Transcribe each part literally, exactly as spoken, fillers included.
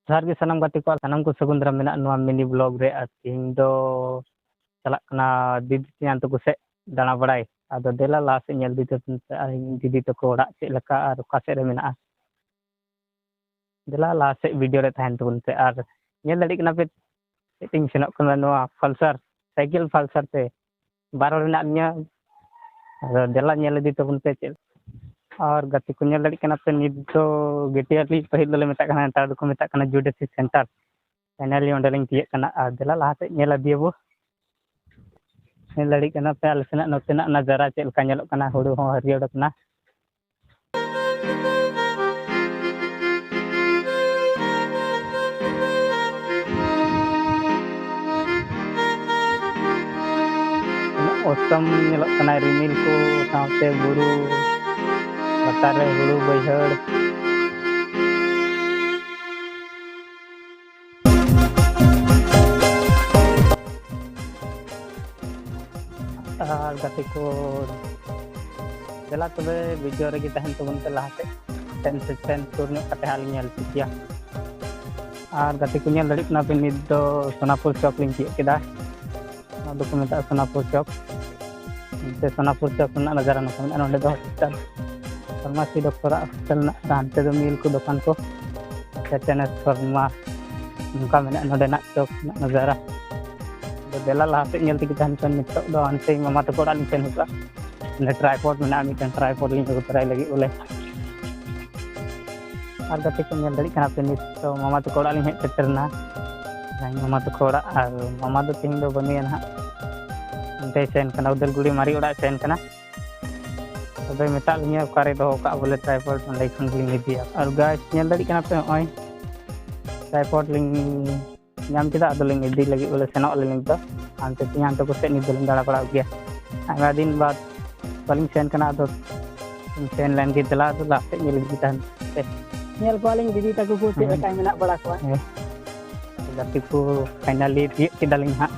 ᱡᱚᱦᱟᱨ ᱜᱮ ᱥᱟᱱᱟᱢ ᱜᱟᱛᱮ ᱠᱚ, ᱥᱟᱱᱟᱢ ᱠᱚ ᱥᱟᱹᱜᱩᱱ ᱫᱟᱨᱟᱢ ᱢᱮᱱᱟᱜᱼᱟ ᱱᱚᱣᱟ ᱢᱤᱱᱤ ᱵᱞᱚᱜ ᱨᱮ᱾ ᱟᱨ ᱛᱮᱦᱮᱧ ᱫᱚ ᱪᱟᱞᱟᱜ ᱠᱟᱱᱟ ᱫᱤᱫᱤ ᱛᱮᱧᱟᱝ ᱛᱟᱠᱚ ᱥᱮᱫ ᱫᱟᱬᱟ ᱵᱟᱲᱟᱭ᱾ ᱟᱫᱚ ᱫᱮᱞᱟ ᱞᱟᱦᱟ ᱥᱮᱫ ᱧᱮᱞ ᱤᱫᱤ ᱛᱟᱵᱚᱱ ᱯᱮ, ᱟᱨ ᱤᱧ ᱫᱤᱫᱤ ᱛᱟᱠᱚ ᱚᱲᱟᱜ ᱪᱮᱫ ᱞᱮᱠᱟ ᱟᱨ ᱚᱠᱟ ᱥᱮᱫ ᱨᱮ ᱢᱮᱱᱟᱜᱼᱟ᱾ ᱫᱮᱞᱟ ᱞᱟᱦᱟ ᱥᱮᱫ ᱵᱷᱤᱰᱤᱭᱳ ᱨᱮ ᱛᱟᱦᱮᱱ ᱛᱟᱵᱚᱱ ᱯᱮ᱾ ᱟᱨ ᱧᱮᱞ ᱫᱟᱲᱮᱭᱟᱜ ᱠᱟᱱᱟ ᱯᱮ ᱪᱮᱫ ᱛᱤᱧ ᱥᱮᱱᱚᱜ ᱠᱟᱱᱟ, ᱱᱚᱣᱟ ᱯᱟᱞᱥᱟᱨ, ᱥᱟᱭᱠᱮᱞ ᱯᱟᱞᱥᱟᱨ ᱛᱮ ᱵᱟᱨ ᱦᱚᱲ ᱢᱮᱱᱟᱜ ᱞᱤᱧᱟ᱾ ᱟᱫᱚ ᱫᱮᱞᱟ ᱧᱮᱞ ᱤᱫᱤ ᱛᱟᱵᱚᱱ ᱯᱮ ᱪᱮᱫ᱾ ᱟᱨ ᱜᱟᱛᱮ ᱠᱚ ᱧᱮᱞ ᱫᱟᱲᱮᱭᱟᱜ ᱠᱟᱱᱟ ᱯᱮ, ᱱᱤᱛ ᱫᱚ ᱜᱮᱴᱤᱭᱟᱨᱞᱤ ᱯᱟᱹᱦᱤᱞ ᱫᱚᱞᱮ ᱢᱮᱛᱟᱜ ᱠᱟᱱᱟ, ᱱᱮᱛᱟᱨ ᱫᱚᱠᱚ ᱢᱮᱛᱟᱜ ᱠᱟᱱᱟ ᱡᱩᱰᱤᱥᱤ ᱥᱮᱱᱴᱟᱨ᱾ ᱯᱷᱟᱭᱱᱟᱞᱤ ᱚᱸᱰᱮ ᱞᱤᱧ ᱛᱤᱭᱟᱹᱜ ᱠᱟᱱᱟ᱾ ᱟᱨ ᱫᱮᱞᱟ ᱞᱟᱦᱟ ᱥᱮᱫ ᱧᱮᱞ ᱤᱫᱤᱭᱟᱵᱚ᱾ ᱧᱮᱞ ᱫᱟᱲᱮᱭᱟᱜ ᱠᱟᱱᱟ ᱯᱮ ᱟᱞᱮ ᱥᱮᱱᱟᱜ ᱱᱚᱛᱮᱱᱟᱜ ᱱᱟᱡᱟᱨᱟ ᱪᱮᱫ ᱞᱮᱠᱟ ᱧᱮᱞᱚᱜ ᱠᱟᱱᱟ, ᱦᱩᱲᱩ ᱦᱚᱸ ᱦᱟᱹᱨᱭᱟᱹᱲ ᱠᱟᱱᱟ᱾ ᱛᱤᱱᱟᱹᱜ ᱚᱥᱚᱢ ᱧᱮᱞᱚᱜ ᱠᱟᱱᱟ, ᱨᱤᱢᱤᱞ ᱠᱚ ᱥᱟᱶᱛᱮ ᱵᱩᱨᱩ ᱞᱟᱛᱟᱨ ᱨᱮ ᱦᱩᱲᱩ ᱵᱟᱹᱭᱦᱟᱹᱲ᱾ ᱟᱨ ᱜᱟᱛᱮ ᱠᱚ, ᱫᱮᱞᱟ ᱛᱚᱵᱮ ᱵᱷᱤᱰᱤᱭᱳ ᱨᱮᱜᱮ ᱛᱟᱦᱮᱱ ᱛᱟᱵᱚᱱ ᱯᱮ ᱞᱟᱦᱟ ᱥᱮᱫ᱾ ᱥᱮᱱ ᱥᱮ ᱥᱮᱱ ᱥᱩᱨ ᱧᱚᱜ ᱠᱟᱛᱮ ᱦᱟᱸᱜ ᱞᱤᱧ ᱧᱮᱞ ᱦᱚᱪᱚ ᱯᱮᱭᱟ᱾ ᱟᱨ ᱜᱟᱛᱮ ᱠᱚ ᱧᱮᱞ ᱫᱟᱲᱮᱭᱟᱜ ᱠᱟᱱᱟ ᱯᱮ, ᱱᱤᱛ ᱫᱚ ᱥᱳᱱᱟᱯᱩᱨ ᱪᱚᱠ ᱞᱤᱧ ᱛᱤᱭᱳᱜ ᱠᱮᱫᱟ᱾ ᱱᱚᱣᱟ ᱫᱚᱠᱚ ᱢᱮᱛᱟᱜᱼᱟ ᱥᱳᱱᱟᱯᱩᱨ ᱪᱚᱠ᱾ ᱱᱚᱛᱮ ᱥᱳᱱᱟᱯᱩᱨ ᱪᱚᱠ ᱨᱮᱱᱟᱜ ᱱᱟᱡᱟᱨᱟ ᱱᱚᱝᱠᱟ ᱢᱮᱱᱟᱜᱼᱟ᱾ ᱱᱚᱸᱰᱮ ᱫᱚ ᱦᱚᱥᱯᱤᱴᱟᱞ, ᱯᱷᱟᱨᱢᱟᱥᱤ ᱰᱚᱠᱴᱚᱨᱟᱜ ᱦᱚᱥᱯᱤᱴᱟᱞ ᱢᱮᱱᱟᱜᱼᱟ, ᱟᱨ ᱦᱟᱱᱛᱮ ᱫᱚ ᱢᱤᱞ ᱠᱚ ᱫᱚᱠᱟᱱ ᱠᱚ, ᱥᱮ ᱴᱮᱱᱮᱥ ᱯᱷᱟᱨᱢᱟ, ᱱᱚᱝᱠᱟ ᱢᱮᱱᱟᱜᱼᱟ ᱱᱚᱸᱰᱮᱱᱟᱜ ᱪᱚᱠ ᱨᱮᱱᱟᱜ ᱱᱟᱡᱟᱨᱟ᱾ ᱟᱫᱚ ᱫᱮᱞᱟ ᱞᱟᱦᱟ ᱥᱮᱫ ᱧᱮᱞ ᱛᱮᱜᱮ ᱛᱟᱦᱮᱱ ᱯᱮ, ᱱᱤᱛᱚᱜ ᱫᱚ ᱦᱟᱱᱛᱮ ᱢᱟᱢᱟ ᱛᱟᱠᱚ ᱚᱲᱟᱜ ᱞᱤᱧ ᱥᱮᱱ ᱦᱤᱡᱩᱜᱼᱟ᱾ ᱚᱸᱰᱮ ᱴᱨᱟᱭᱯᱚᱰ ᱢᱮᱱᱟᱜᱼᱟ, ᱢᱤᱫᱴᱮᱱ ᱴᱨᱟᱭᱯᱚᱰ ᱞᱤᱧ ᱟᱹᱜᱩ ᱛᱚᱨᱟᱭ ᱞᱟᱹᱜᱤᱫ ᱵᱚᱞᱮ᱾ ᱟᱨ ᱜᱟᱛᱮ ᱠᱚ ᱧᱮᱞ ᱫᱟᱲᱮᱭᱟᱜ ᱠᱟᱱᱟ ᱯᱮ, ᱱᱤᱛ ᱫᱚ ᱢᱟᱢᱟ ᱛᱟᱠᱚ ᱚᱲᱟᱜ ᱞᱤᱧ ᱦᱮᱡ ᱥᱮᱴᱮᱨ ᱮᱱᱟ᱾ ᱡᱟᱦᱟᱸᱭ ᱢᱟᱢᱟ ᱛᱟᱠᱚ ᱚᱲᱟᱜ, ᱟᱨ ᱢᱟᱢᱟ ᱫᱚ ᱛᱮᱦᱮᱧ ᱫᱚ ᱵᱟᱹᱱᱩᱭᱟ ᱱᱟᱦᱟᱜ, ᱚᱱᱛᱮᱭ ᱥᱮᱱ ᱠᱟᱱᱟ, ᱩᱫᱟᱞᱜᱩᱲᱤ ᱢᱟᱨᱮ ᱚᱲᱟᱜ ᱮ ᱥᱮᱱ ᱠᱟᱱᱟ᱾ ᱛᱚᱵᱮ ᱢᱮᱛᱟᱜ ᱞᱤᱧᱟᱹ ᱚᱠᱟᱨᱮ ᱫᱚᱦᱚ ᱠᱟᱜᱼᱟ ᱵᱚᱞᱮ ᱴᱨᱟᱭᱯᱚᱰ, ᱚᱸᱰᱮ ᱠᱷᱚᱱ ᱜᱮᱞᱤᱧ ᱤᱫᱤᱭᱟ᱾ ᱟᱨ ᱜᱟᱭᱥ ᱧᱮᱞ ᱫᱟᱲᱮᱭᱟᱜ ᱠᱟᱱᱟ ᱯᱮ, ᱱᱚᱜᱼᱚᱭ ᱴᱨᱟᱭᱯᱚᱰ ᱞᱤᱧ ᱧᱟᱢ ᱠᱮᱫᱟ, ᱟᱫᱚ ᱞᱤᱧ ᱤᱫᱤ ᱞᱟᱹᱜᱤᱫ ᱵᱚᱞᱮ ᱥᱮᱱᱚᱜ ᱟᱹᱞᱤᱧ ᱱᱤᱛ ᱫᱚ᱾ ᱦᱟᱱᱛᱮ ᱛᱮᱧᱟᱝ ᱛᱟᱠᱚ ᱥᱮᱫ ᱱᱤᱛ ᱫᱚᱞᱤᱧ ᱫᱟᱬᱟ ᱵᱟᱲᱟ ᱟᱹᱜᱩᱭᱟ᱾ ᱟᱭᱢᱟ ᱫᱤᱱ ᱵᱟᱫ ᱵᱟᱹᱞᱤᱧ ᱥᱮᱱ ᱠᱟᱱᱟ, ᱟᱫᱚ ᱞᱤᱧ ᱥᱮᱱ ᱞᱮᱱ ᱜᱮ᱾ ᱫᱮᱞᱟ ᱟᱫᱚ ᱞᱟᱦᱟ ᱥᱮᱫ ᱧᱮᱞ ᱤᱫᱤ ᱛᱟᱦᱮᱱ ᱯᱮ᱾ ᱧᱮᱞ ᱠᱚᱣᱟᱞᱤᱧ ᱫᱤᱫᱤ ᱛᱟᱠᱚ ᱠᱚ ᱪᱮᱫ ᱦᱮᱸ᱾ ᱞᱮᱠᱟ ᱢᱮᱱᱟᱜ ᱵᱟᱲᱟ ᱠᱚᱣᱟ᱾ ᱦᱮᱸ᱾ ᱜᱟᱛᱮ ᱠᱚ ᱯᱷᱟᱭᱱᱟᱞᱤ ᱛᱤᱭᱳᱜ ᱠᱮᱫᱟᱞᱤᱧ ᱦᱟᱸᱜ᱾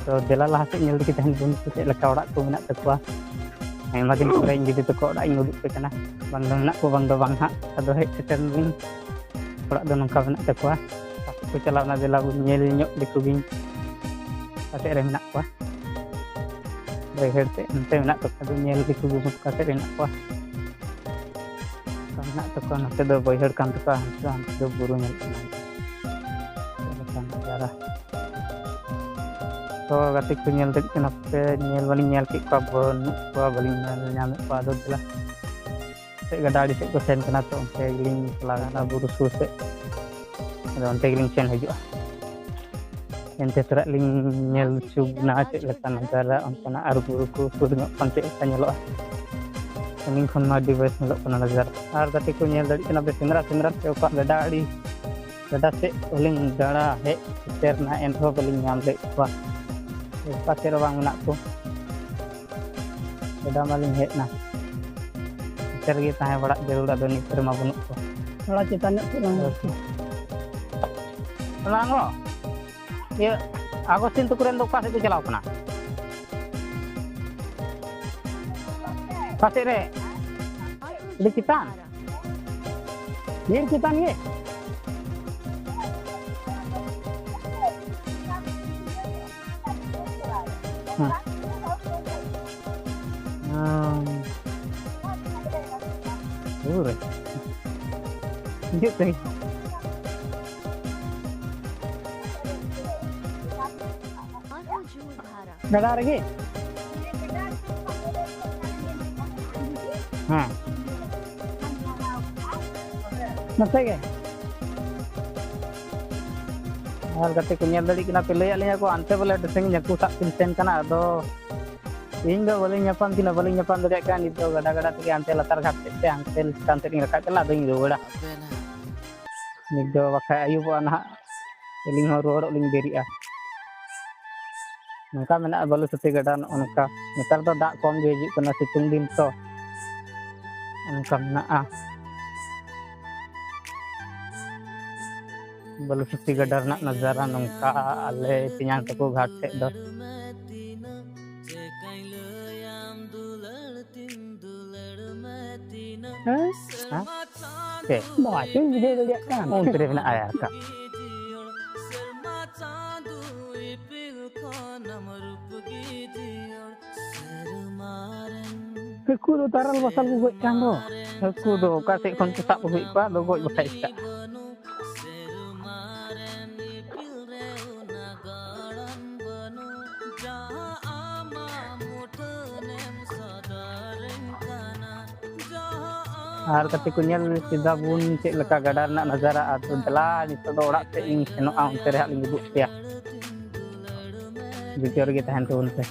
ᱛᱚ ᱫᱮᱞᱟ ᱞᱟᱦᱟ ᱥᱮᱫ ᱧᱮᱞ ᱛᱮᱜᱮ ᱛᱟᱦᱮᱱ ᱵᱚᱱ, ᱪᱮᱫ ᱞᱮᱠᱟ ᱚᱲᱟᱜ ᱠᱚ ᱢᱮᱱᱟᱜ ᱛᱟᱠᱚᱣᱟ᱾ ᱟᱭᱢᱟ ᱫᱤᱱ ᱯᱚᱨᱮ ᱤᱧ ᱫᱤᱫᱤ ᱛᱟᱠᱚ ᱚᱲᱟᱜ ᱤᱧ ᱩᱫᱩᱜ ᱯᱮ ᱠᱟᱱᱟ, ᱵᱟᱝ ᱫᱚ ᱢᱮᱱᱟᱜ ᱠᱚ ᱵᱟᱝ ᱫᱚ ᱵᱟᱝ ᱦᱟᱸᱜ᱾ ᱟᱫᱚ ᱦᱮᱡ ᱥᱮᱴᱮᱨ ᱱᱟᱞᱤᱧ᱾ ᱚᱲᱟᱜ ᱫᱚ ᱱᱚᱝᱠᱟ ᱢᱮᱱᱟᱜ ᱛᱟᱠᱚᱣᱟ᱾ ᱚᱠᱟ ᱥᱮᱫ ᱠᱚ ᱪᱟᱞᱟᱣᱱᱟ, ᱫᱮᱞᱟ ᱵᱚᱱ ᱧᱮᱞ ᱧᱚᱜ ᱞᱮᱠᱚ ᱜᱤᱧ᱾ ᱚᱠᱟ ᱥᱮᱫ ᱨᱮ ᱢᱮᱱᱟᱜ ᱠᱚᱣᱟ? ᱵᱟᱹᱭᱦᱟᱹᱲ ᱥᱮᱫ ᱚᱱᱛᱮ ᱢᱮᱱᱟᱜ ᱛᱟᱠᱚᱣᱟ, ᱟᱫᱚ ᱧᱮᱞ ᱞᱮᱠᱚ ᱜᱮ ᱵᱚᱱ ᱚᱠᱟ ᱥᱮᱫ ᱨᱮ ᱢᱮᱱᱟᱜ ᱠᱚᱣᱟ᱾ ᱚᱱᱠᱟ ᱢᱮᱱᱟᱜ ᱛᱟᱠᱚᱣᱟ, ᱱᱚᱛᱮ ᱫᱚ ᱵᱟᱹᱭᱦᱟᱹᱲ ᱠᱟᱱ ᱛᱟᱠᱚᱣᱟ, ᱦᱟᱱᱛᱮ ᱫᱚ, ᱦᱟᱱᱛᱮ ᱫᱚ ᱵᱩᱨᱩ ᱧᱮᱞᱚᱜ ᱠᱟᱱᱟ᱾ ᱪᱮᱫ ᱞᱮᱠᱟ ᱱᱟᱡᱟᱨᱟ᱾ ᱛᱚ ᱜᱟᱛᱮ ᱠᱚ, ᱧᱮᱞ ᱫᱟᱲᱮᱭᱟᱜ ᱠᱟᱱᱟ ᱯᱮ, ᱧᱮᱞ ᱢᱟᱞᱤᱧ ᱧᱮᱞ ᱠᱮᱫ ᱠᱚᱣᱟ, ᱵᱟᱹᱱᱩᱜ ᱠᱚᱣᱟ, ᱵᱟᱹᱞᱤᱧ ᱧᱮᱞ ᱧᱟᱢᱮᱫ ᱠᱚᱣᱟ᱾ ᱟᱫᱚ ᱫᱮᱞᱟ ᱥᱮᱫ ᱜᱟᱰᱟ ᱟᱲᱮ ᱥᱮᱫ ᱠᱚ ᱥᱮᱱ ᱠᱟᱱᱟ, ᱛᱚ ᱚᱱᱛᱮ ᱜᱮᱞᱤᱧ ᱪᱟᱞᱟᱣ ᱮᱱᱟ, ᱵᱩᱨᱩ ᱥᱩᱨ ᱥᱮᱫ᱾ ᱟᱫᱚ ᱚᱱᱛᱮ ᱜᱮᱞᱤᱧ ᱥᱮᱱ ᱦᱤᱡᱩᱜᱼᱟ᱾ ᱮᱱᱛᱮ ᱛᱚᱨᱟ ᱞᱤᱧ ᱧᱮᱞ ᱦᱚᱪᱚ ᱵᱚᱱᱟ ᱪᱮᱫ ᱞᱮᱠᱟ ᱱᱟᱡᱟᱨᱟ ᱚᱱᱛᱮᱱᱟᱜ, ᱟᱨ ᱵᱩᱨᱩ ᱠᱚ ᱥᱩᱨ ᱧᱚᱜ ᱠᱷᱚᱱ ᱪᱮᱫ ᱞᱮᱠᱟ ᱧᱮᱞᱚᱜᱼᱟ᱾ ᱥᱟᱺᱜᱤᱧ ᱠᱷᱚᱱ ᱢᱟ ᱟᱹᱰᱤ ᱵᱮᱥ ᱧᱮᱞᱚᱜ ᱠᱟᱱᱟ ᱱᱟᱡᱟᱨᱟ᱾ ᱟᱨ ᱜᱟᱛᱮ ᱠᱚ, ᱧᱮᱞ ᱫᱟᱲᱮᱭᱟᱜ ᱠᱟᱱᱟ ᱯᱮ, ᱥᱮᱸᱫᱽᱨᱟ ᱥᱮᱸᱫᱽᱨᱟ ᱛᱮ ᱚᱠᱟ ᱜᱟᱰᱟ ᱟᱲᱮ, ᱜᱟᱰᱟ ᱥᱮᱫ ᱦᱚᱸᱞᱤᱧ ᱫᱟᱬᱟ ᱦᱮᱡ ᱥᱮᱴᱮᱨ ᱮᱱᱟ, ᱮᱱ ᱨᱮᱦᱚᱸ ᱵᱟᱹᱞᱤᱧ ᱧᱟᱢ ᱞᱮᱫ ᱠᱚᱣᱟ᱾ ᱚᱠᱟ ᱥᱮᱫ ᱨᱮ ᱵᱟᱝ ᱢᱮᱱᱟᱜ ᱠᱚ᱾ ᱜᱟᱰᱟ ᱢᱟᱞᱤᱧ ᱦᱮᱡ ᱮᱱᱟ, ᱥᱮᱴᱮᱨ ᱜᱮ ᱛᱟᱦᱮᱸ ᱵᱟᱲᱟᱜ ᱡᱟᱹᱨᱩᱲ, ᱟᱫᱚ ᱱᱤᱛ ᱨᱮᱢᱟ ᱵᱟᱹᱱᱩᱜ ᱠᱚᱣᱟ᱾ ᱛᱷᱚᱲᱟ ᱪᱮᱛᱟᱱ ᱧᱚᱜ ᱥᱮᱫ ᱞᱟᱝ ᱦᱳᱭ᱾ ᱚᱱᱟ ᱦᱚᱸ ᱤᱭᱟᱹ, ᱟᱜᱚᱥᱴᱤᱱ ᱛᱟᱠᱚ ᱨᱮᱱ ᱫᱚ ᱚᱠᱟ ᱥᱮᱫ ᱠᱚ ᱪᱟᱞᱟᱣ ᱠᱟᱱᱟ? ᱚᱠᱟ ᱥᱮᱫ ᱨᱮ? ᱟᱹᱰᱤ ᱪᱮᱛᱟᱱ? ᱰᱷᱮᱨ ᱪᱮᱛᱟᱱ ᱜᱮ? ᱦᱮᱸ᱾ ᱦᱮᱸ᱾ ᱵᱩᱨᱩ ᱨᱮ᱾ ᱦᱤᱡᱩᱜ ᱛᱮ᱾ ᱜᱟᱰᱟ ᱨᱮᱜᱮ? ᱦᱮᱸ᱾ ᱱᱚᱛᱮ ᱜᱮ? ᱟᱨ ᱜᱟᱛᱮ ᱠᱚ, ᱧᱮᱞ ᱫᱟᱲᱮᱭᱟᱜ ᱠᱟᱱᱟ ᱯᱮ, ᱞᱟᱹᱭᱟᱫ ᱞᱤᱧᱟ ᱠᱚ ᱦᱟᱱᱛᱮ ᱵᱚᱞᱮ ᱟᱹᱰᱤ ᱥᱟᱺᱜᱤᱧ ᱦᱟᱹᱠᱩ ᱥᱟᱵ ᱠᱤᱱ ᱥᱮᱱ ᱠᱟᱱᱟ᱾ ᱟᱫᱚ ᱤᱧ ᱫᱚ ᱵᱟᱹᱞᱤᱧ ᱧᱟᱯᱟᱢ ᱠᱤᱱᱟ, ᱵᱟᱹᱞᱤᱧ ᱧᱟᱯᱟᱢ ᱫᱟᱲᱮᱭᱟᱜ ᱠᱟᱱᱟ᱾ ᱱᱤᱛ ᱫᱚ ᱜᱟᱰᱟ ᱜᱟᱰᱟ ᱛᱮᱜᱮ ᱦᱟᱱᱛᱮ ᱞᱟᱛᱟᱨ ᱜᱷᱟᱴ ᱥᱮᱫ ᱛᱮ ᱦᱟᱱᱛᱮ ᱪᱮᱛᱟᱱ ᱥᱮᱫ ᱞᱤᱧ ᱨᱟᱠᱟᱵ ᱪᱟᱞᱟᱜᱼᱟ, ᱟᱫᱚᱧ ᱨᱩᱣᱟᱹᱲᱟ᱾ ᱱᱤᱛ ᱫᱚ ᱵᱟᱠᱷᱟᱡ ᱟᱹᱭᱩᱵᱚᱜᱼᱟ ᱱᱟᱦᱟᱜ, ᱟᱹᱞᱤᱧ ᱦᱚᱸ ᱨᱩᱣᱟᱹᱲᱚᱜ ᱞᱤᱧ ᱫᱮᱨᱤᱜᱼᱟ᱾ ᱱᱚᱝᱠᱟ ᱢᱮᱱᱟᱜᱼᱟ ᱵᱟᱞᱩᱥᱚᱛᱤ ᱜᱟᱰᱟ, ᱱᱚᱜᱼᱚ ᱱᱚᱝᱠᱟ᱾ ᱱᱮᱛᱟᱨ ᱫᱚ ᱫᱟᱜ ᱠᱚᱢ ᱜᱮ ᱦᱤᱡᱩᱜ ᱠᱟᱱᱟ, ᱥᱤᱛᱩᱝ ᱫᱤᱱ ᱛᱚ᱾ ᱚᱱᱠᱟ ᱢᱮᱱᱟᱜᱼᱟ ᱵᱟᱞᱩᱥᱚᱛᱤ ᱜᱟᱰᱟ ᱨᱮᱱᱟᱜ ᱱᱟᱡᱟᱨᱟ ᱱᱚᱝᱠᱟ, ᱟᱞᱮ ᱛᱮᱧᱟᱝ ᱛᱟᱠᱚ ᱜᱷᱟᱴ ᱥᱮᱫ ᱫᱚ᱾ ᱦᱮᱸ? ᱦᱮᱸ? ᱥᱮ ᱵᱟᱪᱚᱧ ᱵᱩᱡᱷᱟᱹᱣ ᱫᱟᱲᱮᱭᱟᱜ ᱠᱟᱱ᱾ ᱚᱱᱛᱮ ᱨᱮ ᱢᱮᱱᱟᱜᱼᱟ ᱟᱨ ᱠᱟ᱾ ᱦᱟᱹᱠᱩ ᱫᱚ ᱛᱟᱨᱟᱞ ᱵᱟᱥᱟᱞ ᱠᱚ ᱜᱚᱡ ᱠᱟᱱ ᱫᱚ᱾ ᱦᱟᱹᱠᱩ ᱫᱚ ᱚᱠᱟ ᱥᱮᱫ ᱠᱷᱚᱱ ᱠᱚ ᱥᱟᱵ ᱟᱹᱜᱩᱭᱮᱫ ᱠᱚᱣᱟ, ᱟᱫᱚ ᱜᱚᱡ ᱵᱟᱠᱷᱟᱡ ᱪᱮᱠᱟᱜ? ᱟᱨ ᱜᱟᱛᱮ ᱠᱚ, ᱧᱮᱞ ᱠᱮᱫᱟ ᱵᱚᱱ ᱪᱮᱫ ᱞᱮᱠᱟ ᱜᱟᱰᱟ ᱨᱮᱱᱟᱜ ᱱᱟᱡᱟᱨᱟ᱾ ᱟᱨ ᱫᱮᱞᱟ, ᱱᱤᱛᱚᱜ ᱫᱚ ᱚᱲᱟᱜ ᱥᱮᱫ ᱤᱧ ᱥᱮᱱᱚᱜᱼᱟ, ᱚᱱᱛᱮ ᱨᱮ ᱦᱟᱸᱜ ᱞᱤᱧ ᱩᱫᱩᱜ ᱯᱮᱭᱟ᱾ ᱵᱷᱤᱰᱤᱭᱳ ᱨᱮᱜᱮ ᱛᱟᱦᱮᱱ ᱛᱟᱵᱚᱱ ᱯᱮ᱾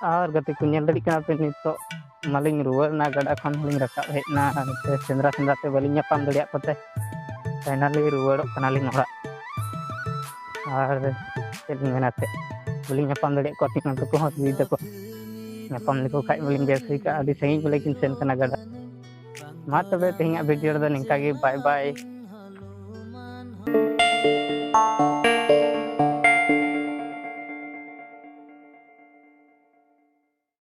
ᱟᱨ ᱜᱟᱛᱮ ᱠᱚ, ᱧᱮᱞ ᱫᱟᱲᱮᱭᱟᱜ ᱠᱟᱱᱟ ᱯᱮ, ᱱᱤᱛᱚᱜ ᱢᱟᱞᱤᱧ ᱨᱩᱣᱟᱹᱲ ᱮᱱᱟ, ᱜᱟᱰᱟ ᱠᱷᱚᱱ ᱦᱚᱸᱞᱤᱧ ᱨᱟᱠᱟᱵ ᱦᱮᱡ ᱮᱱᱟ᱾ ᱱᱚᱛᱮ ᱥᱮᱸᱫᱽᱨᱟ ᱥᱮᱸᱫᱽᱨᱟ ᱛᱮ ᱵᱟᱹᱞᱤᱧ ᱧᱟᱯᱟᱢ ᱫᱟᱲᱮᱭᱟᱜ ᱠᱚᱛᱮ ᱯᱷᱟᱭᱱᱟᱞᱤ ᱨᱩᱣᱟᱹᱲᱚᱜ ᱠᱟᱱᱟᱞᱤᱧ ᱚᱲᱟᱜ᱾ ᱟᱨ ᱪᱮᱫ ᱞᱤᱧ ᱢᱮᱱᱟ ᱛᱮ, ᱵᱟᱹᱞᱤᱧ ᱧᱟᱯᱟᱢ ᱫᱟᱲᱮᱭᱟᱜ ᱠᱚᱣᱟ ᱛᱤᱧ ᱛᱟᱠᱚ ᱦᱚᱸ, ᱫᱤᱫᱤ ᱛᱟᱠᱚ᱾ ᱧᱟᱯᱟᱢ ᱞᱮᱠᱚ ᱠᱷᱟᱡ ᱵᱚᱞᱮᱧ ᱵᱮᱥ ᱦᱩᱭ ᱠᱚᱜᱼᱟ᱾ ᱟᱹᱰᱤ ᱥᱟᱺᱜᱤᱧ ᱵᱚᱞᱮ ᱠᱤᱱ ᱥᱮᱱ ᱠᱟᱱᱟ ᱜᱟᱰᱟ᱾ ᱢᱟ ᱛᱚᱵᱮ ᱛᱮᱦᱮᱧᱟᱜ ᱵᱷᱤᱰᱤᱭᱳ ᱨᱮᱫᱚ ᱱᱤᱝᱠᱟ ᱜᱮ, ᱵᱟᱭ ᱵᱟᱭ᱾